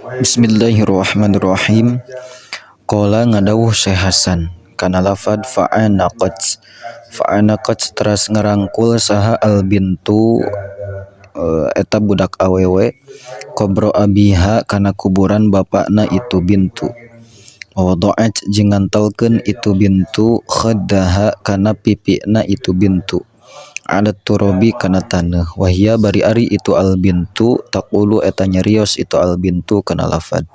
Bismillahirrahmanirrahim. Qala ngadawuh Syekh Hasan kana lafad fa'anaqat. Fa'anaqat teras ngarangkul saha albintu eta budak awewe qabra abiha kana kuburan bapakna itu bintu. Wa wada'at jeung ngantelkeun itu bintu khaddaha kana pipina itu bintu. Ala turabi kana taneuh wahia bari ari itu albintu taqulu eta nyarios itu albintu kana lafad.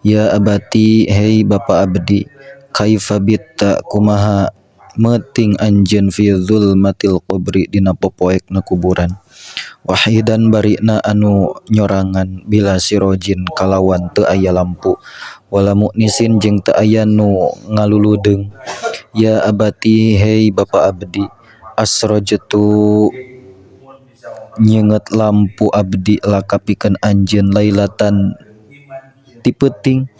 Ya abati hei bapa abdi kaifa bitta kumaha meuting anjeun fi zulmatil qabri dina popoekna kuburan wahidan barina anu nyorangan bila sirojin kalawan teu aya lampu wala muknisin jeung teu aya nu ngaluludeung. Ya abati hei bapa abdi asrajtu nyeungeut lampu abdi laka pikeun anjeun lailatan ti peuting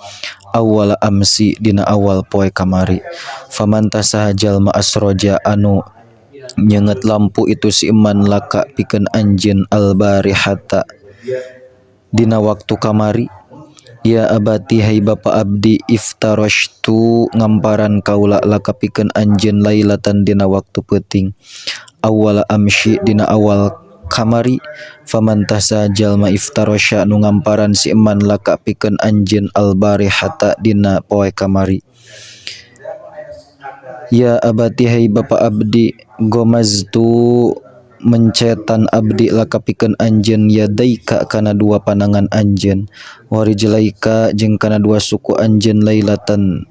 awwala amsi dina awal poe kamari. Faman tasaha jalma asroja anu nyeungeut lampu itu si iman laka pikeun anjeun albarihata dina waktu kamari. Ya abati hai bapa abdi iftarashtu ngamparan kaula laka pikeun anjeun lailatan dina waktu peuting awwala amsi dina awal kamari. Faman tasa jalma iftarasya nu ngamparan si iman laka pikeun anjeun albarihata dina poe kamari. Ya abati hai bapa abdi gomaztu mencetan abdi laka pikeun anjeun yadaika kana dua panangan anjeun warijlaika jeung kana dua suku anjeun lailatan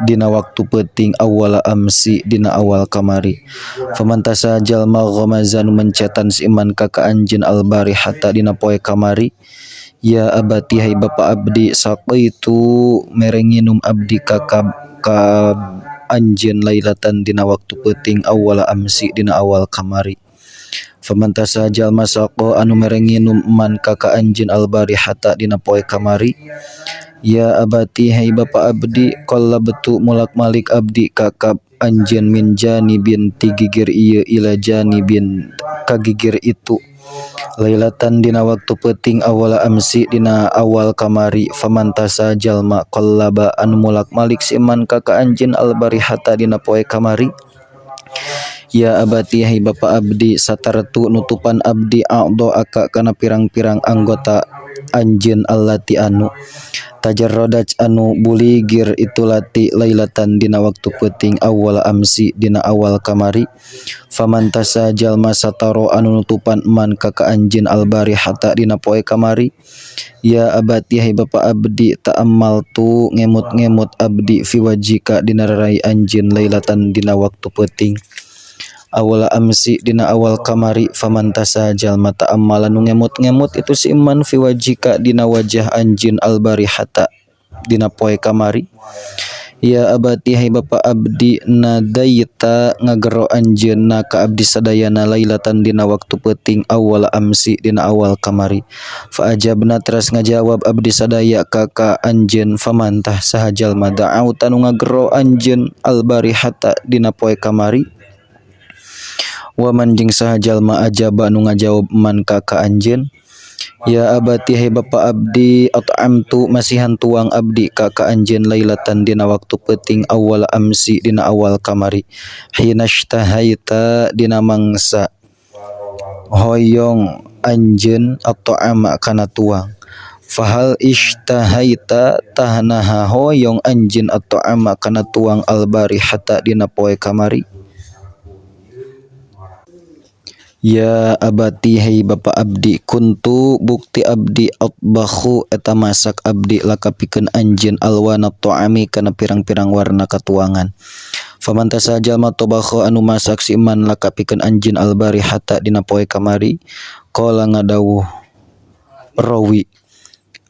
dina waktu peuting awwala amsi dina awal kamari. Faman tasa jalma ghamazan mencetan si iman ka ka anjeun albarihata dina poe kamari. Ya abati hai bapa abdi saqaitu mere nginum abdi ka ka anjeun lailatan dina waktu peuting awwala amsi dina awal kamari. Faman tasa jalma saqa anu mere nginum man ka ka anjeun albarihata dina poe kamari. Ya abati hai bapa abdi qallabtu mulak-malik abdi ka ka anjeun min janibin ti gigir ieu ila janibin ka gigir itu lailatan dina waktu peuting awwala amsi dina awal kamari. Faman tasa jalma qallaba anu mulak-malik si man ka ka anjeun albarihata dina poe kamari. Ya abati hai bapa abdi satartu nutupan abdi a'dhaaka kana pirang-pirang anggota anjeun allati anu tajarradat anu buligir itu lati lailatan dina waktu peuting awwala amsi dina awal kamari. Faman tasa jalma sataro anu nutupan man ka ka anjeun albarihata dina poe kamari. Ya abati hai bapa abdi ta'ammaltu ngemut-ngemut abdi fi wajhika dina rarai anjeun lailatan dina waktu peuting awala amsi dina awal kamari. Faman tasa jalma ta'ammala nu ngemut-ngemut itu si iman fi wajhika dina wajah anjeun albarihata dina poe kamari. Ya abati hai bapa abdi nadaita ngagero anjeunna ka abdi sadayana lailatan dina waktu peuting awwala amsi dina awal kamari. Fa ajabna teras ngajawab abdi sadaya ka ka anjeun faman tah saha jalma da'auta nu ngagero anjeun albarihata dina poe kamari. Waman jeung saha jalma ajaba nu ngajawab man ka ka anjeun. Ya abati hai bapa abdi at'amtu masihan tuang abdi ka ka anjeun lailatan dina waktu peuting awwala amsi dina awal kamari. Hinashtahaita dina mangsa hoyong anjeun at'ama kana tuang. Fahal ishtahaita tahnaha hoyong anjeun at'ama kana tuang albarihata dina poe kamari. Ya abati hei bapa abdi kuntu bukti abdi atbakhu eta masak abdi laka pikeun anjeun alwana ta'ami kana pirang-pirang warna katuangan. Faman tasa jalma tabakha anu masak si iman laka pikeun anjeun albarihata dina poe kamari. Qala ngadawuh rawi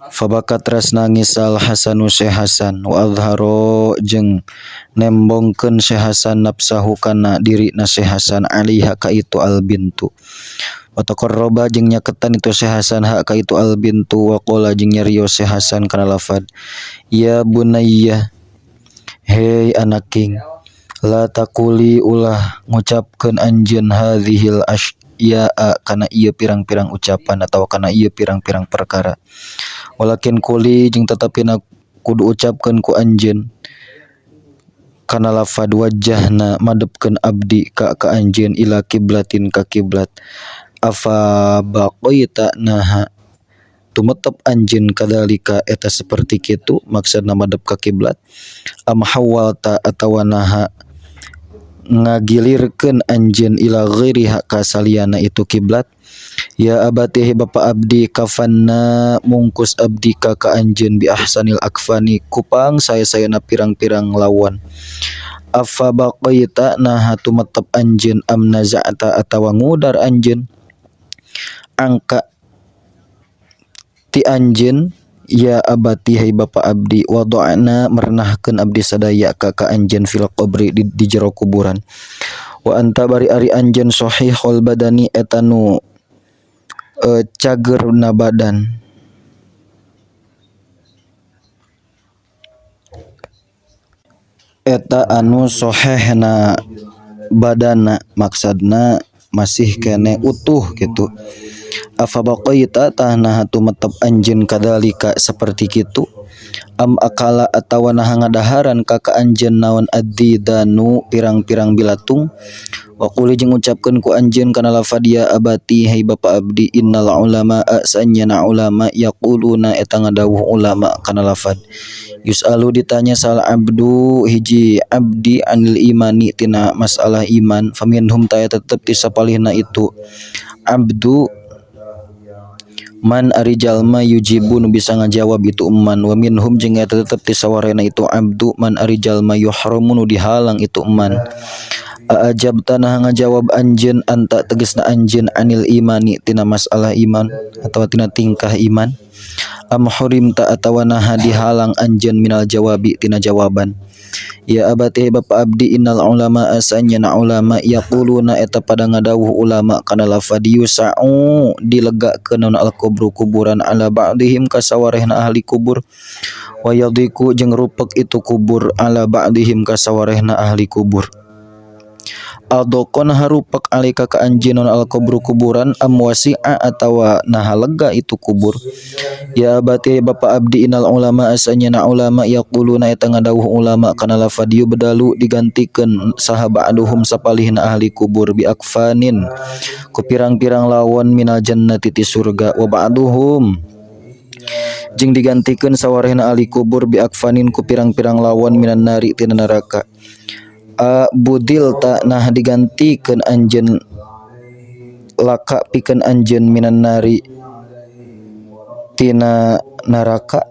fabaka teras nangis al Hasanu Syekh Hasan wa azharo jeung nembongkeun Syekh Hasan nafsahu kana dirina Syekh Hasan alaiha ka itu al bintu. Wa taqarraba jeung nyaketan itu Syekh Hasan ha ka itu al bintu wa qala jeung nyarios Syekh Hasan kana lafad ya bunayya hei anaking la taquli ulah ngucapkeun anjeun hadzihil asya'a kana ieu pirang-pirang ucapan atawa kana ieu pirang-pirang perkara. Walakin quli jeung tetepina kudu ucapkeun ku anjeun kana lafad wajjahna madepkeun abdi ka ka anjeun ila kiblatin ka kiblat. Afa baqaita naha tumetep anjeun kadzalika eta saperti kitu maksudna madep ka kiblat. Am hawalta atawa naha ngagilirkeun anjeun ila ghairiha ka saliyana itu kiblat. Ya abati bapa abdi kafanna mungkus abdi ka ka anjeun bi ahsanil akfani kupang saya-sayana pirang-pirang lawan. Afa baqaita naha tumetep anjeun am naza'ta atawa ngudar anjeun angka ti anjeun ya abati hai bapa abdi wada'na merenahkeun abdi sadaya ka ka anjeun fil qabri di jero kuburan. Wa anta bari ari anjeun sahihul badani eta nu cagerna badan. Eta anu sohehna badana maksudna masih kene utuh gitu. Afa baqaita tah naha tumetep anjeun kadzalika saperti kitu. Am akala atawa naha ngadaharan ka ka anjeun naon adzidanu pirang-pirang bilatung. Wa quli jeung ucapkeun ku anjeun kana lafad ya abati hai bapa abdi innal ulama sanyana ulama yaquluna eta ngadawuh ulama kana lafad yus'alu ditanya sal abdu hiji abdi anil imani tina masalah iman faminhum ta eta tetep ti sapalihna itu abdu man ari jalma yujibu nu bisa ngajawab itu man wa minhum jeung eta tetep ti sawarena itu abdu man ari jalma yuhramu nu dihalang itu man. Aajabta nah ngajawab anjeun anta tegasna anjeun anil imani tina masalah iman atawa tina tingkah iman. Am hurimta atawa naha dihalang anjeun minal jawabi tina jawaban. Ya abati bapa abdi innal ulama asanyana ulama yaquluna eta pada ngadawuh ulama kana lafad yusa'u dilegakeun naon al-kubru kuburan ala ba'dihim kasawarehna ahli kubur wa yadiku jeung rupek itu kubur ala ba'dihim kasawarehna ahli kubur. Aldokon harupak alika ka anjeun naon al-kubru kuburan am wasi'a atawa naha lega itu kubur. Ya abati bapa abdi innal ulama asanyana ulama yaquluna eta ngadawuh ulama kana lafad yubdalu digantikeun saha ba'duhum sapalihna ahli kubur bi akfanin ku pirang-pirang lawon minal jannati ti surga wa ba'duhum jeung digantikeun sawarehna ahli kubur bi akfanin ku pirang-pirang lawon minan nari tina neraka. Budil tak nah digantikeun anjeun laka pikeun anjeun minan nari tina neraka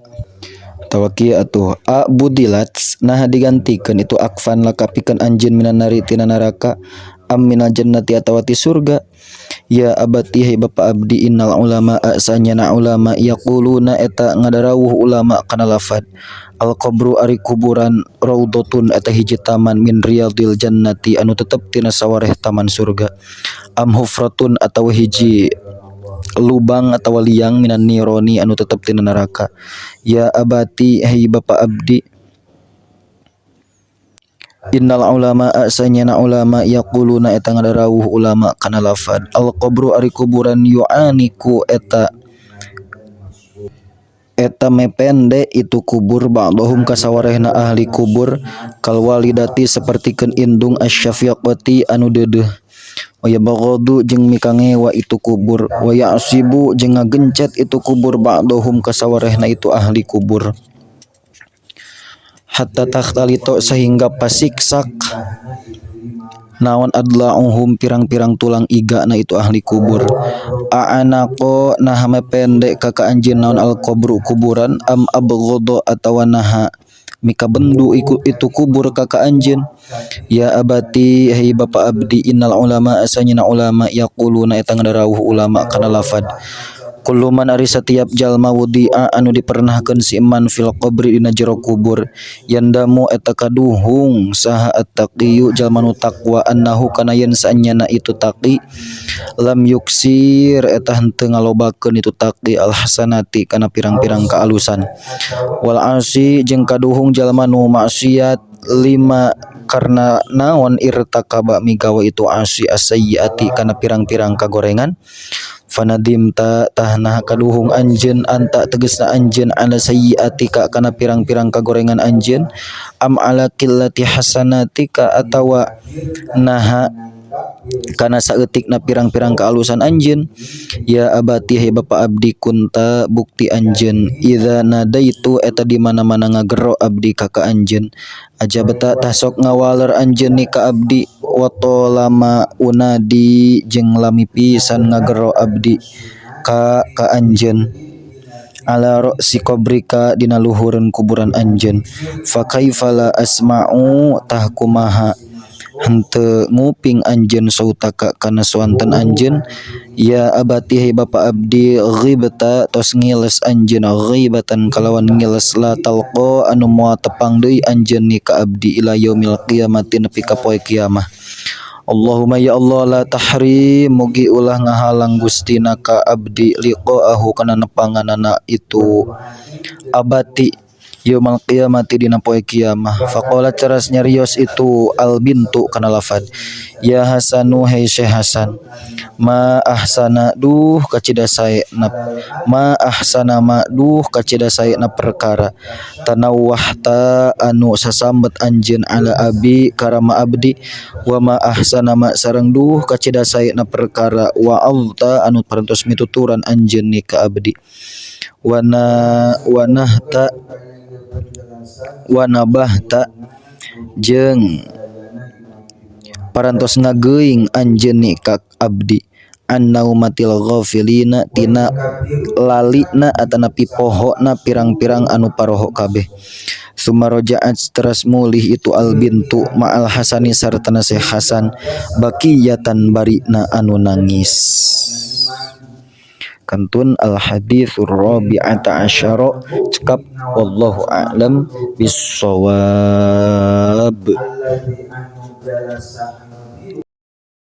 atawa kieu atuh a budilat nah digantikeun itu akfan laka pikeun anjeun minan nari tina neraka am minal jannati atawa ti surga. Ya abati hai bapa abdi innal ulama sanyana ulama yaquluna eta ngadarawuh ulama kana lafad al qabru ari kuburan raudhatun eta hiji taman min riyadil jannati anu tetep tina sawareh taman surga am hufratun atawa hiji lubang atawa liang minan nironi anu tetep tina neraka. Ya abati hai bapa abdi innal ulama sanyana ulama yaquluna eta ngadarawuh ulama kana lafad al qabru ari kuburan yu'aniku eta eta mepende itu kubur ba'dhum kasawarehna ahli kubur kal walidati sapertikeun indung asyafiqati anu deudeuh wa yabghadu jeung mikangewa itu kubur wa ya'sibu jeung ngagencet itu kubur ba'dhum kasawarehna itu ahli kubur hatta takhtalito sehingga pasiksak naon adla'uhum pirang-pirang tulang iga na itu ahli kubur. A'anaqo naha mependek ka ka anjeun naon al-qabru kuburan am abghadha atawa naha mika bendu itu kubur ka ka anjeun. Ya abati hei bapa abdi innal ulama asanyina ulama yaquluna eta ngadarawuh ulama kana lafad kullu man ari setiap jalma wudi'a anu dipernahkeun si iman fil qabri dina jero kubur yandamu eta kaduhung saha at-taqiyu jalma nu taqwa annahu kana yen saanyana itu taqi lam yuksir eta henteu ngalobakeun itu taqi al hasanati kana pirang-pirang kaalusan wal asi jeung kaduhung jalma nu maksiat lima Karena naon irtakaba migawe itu asi as-sayyiati kana pirang-pirang kagorengan. Fanadimta tah naha kaduhung anjeun anta tegesna anjeun ala sayyiatika kana pirang-pirang kagorengan anjeun am ala qillati hasanatika atawa naha kana saeutikna pirang-pirang kaalusan anjeun. Ya abati he bapa abdi kunta bukti anjeun idza nadaitu eta di mana-mana ngagero abdi ka ka anjeun ajabta tah sok ngawaler anjeun ni ka abdi wa lama unadi jeung lami pisan ngagero abdi ka ka anjeun ala ra'si qabrika dina luhureun kuburan anjeun. Fa kaifa la asma'u tah kumaha henteu nguping anjeun sautaka kana suanten anjeun. Ya abati he bapa abdi ghibta tos ngiles anjeun ghibatan kalawan ngiles la talqa anu moal tepang deui anjeun ni ka abdi ila yaumil qiyamati nepi ka poe kiamah. Allahumma ya Allah la tahrim mugi ulah ngahalang Gustina ka abdi liqa'ahu kana nepanganana itu abati yaumal qiyamati dina poe kiamah. Faqala teras nyarios itu al bintu kana lafad ya Hasanu hei Syekh Hasan ma ahsana duh kacida saena ma ahsana ma duh kacida saena perkara tanawwahta anu sasambet anjeun ala abi karama abdi wa ma ahsana ma sareng duh kacida saena perkara wa azta anu parantos mituturan anjeun ni ka abdi wana wanahta wanabahta jeung parantos ngageuing anjeun ni ka abdi annaumatil ghafilina tina lalina atanapi pohona pirang-pirang anu paroho kabeh. Sumarojaat teras mulih itu al bintu ma'al Hasani sartana Syekh Hasan bakiyatan barina anu nangis. Kantun al haditsur rabi'ata asyara cekap wallahu a'lam bissawab.